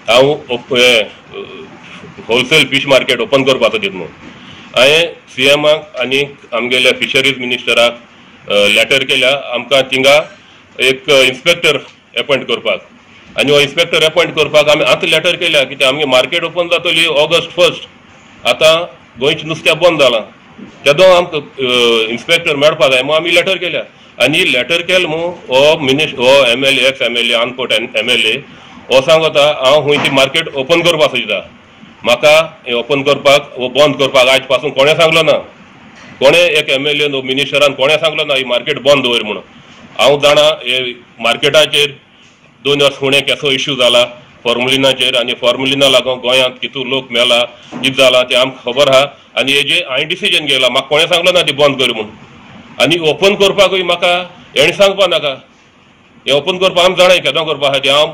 हांव wholesale fish market open करपाचो दित म्हणून. हांवें सीएमाक आनी आमगेल्या फिशरीज मिनिस्टराक लेटर केल्या आमकां थिंगा एक इन्स्पेक्टर एपॉयंट करपाक. आनी हो इन्स्पेक्टर एपॉयंट करपाक आमी आतां लेटर केल्या कित्याक आमगे मार्केट ओपन जातली ऑगस्ट 1. आतां गोंयचें नुस्त्या बंद जालां तेदो आमकां इन्स्पेक्टर मेळपा जाय म्हणून आमी लेटर केल्या. आनी लेटर केलें म्हूण हो मिनिस्टर हो MLA ex MLA Anpot MLA हो सांगता हांव खूंय ती मार्केट ओपन करपाक सोदता, म्हाका हें ओपन करपाक वो बंद करपाक आयज पासून कोणें सांगलो ना, कोणें एक एमएलए न्हू मिनिस्टरान कोणें सांगलो ना ही मार्केट बंद दवर म्हणून. हांव जाणा हे मार्केटाचेर 2 वर्स फुडें केसो इश्यू जाला फॉर्मुलिनाचेर आनी फॉर्मुलिना लागून गोंयांत कितू लोक मेला कितें जालां तें आमकां खबर आहा. आनी हेजे हांवें डिसिजन घेयला, म्हाका कोणें सांगलो ना ती बंद कर म्हणून. आनी ओपन करपाकूय म्हाका हेणें सांगपा नाका, हें ओपन करपाक आमी जाणाय केदो करपा आहा तें. हांव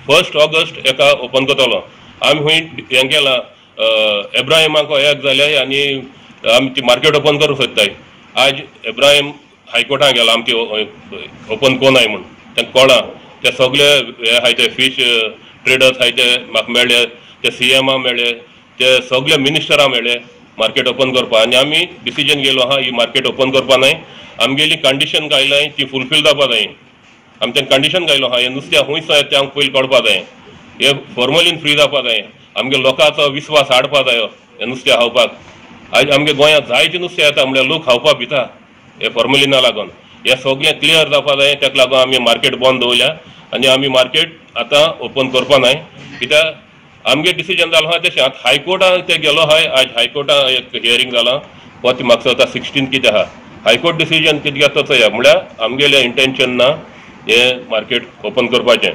1 ऑगस्ट एका ओपन करतलो. आमी खूंय हें केलां एब्राहिमाक एक जाल्यार आनी आमी ती मार्केट ओपन करूंक सोदताय. आज एब्राहिम हायकोर्टान गेला आमची ओपन कोनाय म्हूण तांकां कळ्ळां. ते सगळे हे आहाय ते फीश ट्रेडर्स आहाय ते म्हाका मेळ्ळे, ते सीएमा मेळ्ळे, ते सगळे मिनिस्टरां मेळ्ळे मार्केट ओपन करपाक. आनी आमी डिसिजन घेयलो आहा ही मार्केट ओपन करपा न्हय, आमगेली कंडिशन घायलाय ती फुलफील जावपा जाय. आमी तें कंडिशन घायलो आहा हें नुस्त्या खूंय आसा तें आमकां पयलीं कळपा जाय, हे फॉर्मलीन फ्री जावपा जाय, आमगे लोकांचो विस्वास हाडपा जायो हें नुस्तें खावपाक. आयज आमगे गोंयांत जायतें नुस्तें येता म्हणल्यार लोक खावपाक भिता हे फॉर्मलिना लागून. हें सगळें क्लियर जावपा जाय, ताका लागून आमी मार्केट बंद दवरल्या आनी आमी मार्केट आतां ओपन करपा नाय कित्याक आमगे डिसिजन जालो आहा तशें. आतां हायकोर्टान ते गेलो आहाय, आयज हायकोर्टान एक हियरींग जालां पत म्हाका आतां 16 कितें आहा हायकोर्ट डिसिजन कितें घेता चोया. म्हणल्यार आमगेलें इंटेन्शन ना हें मार्केट ओपन करपाचें.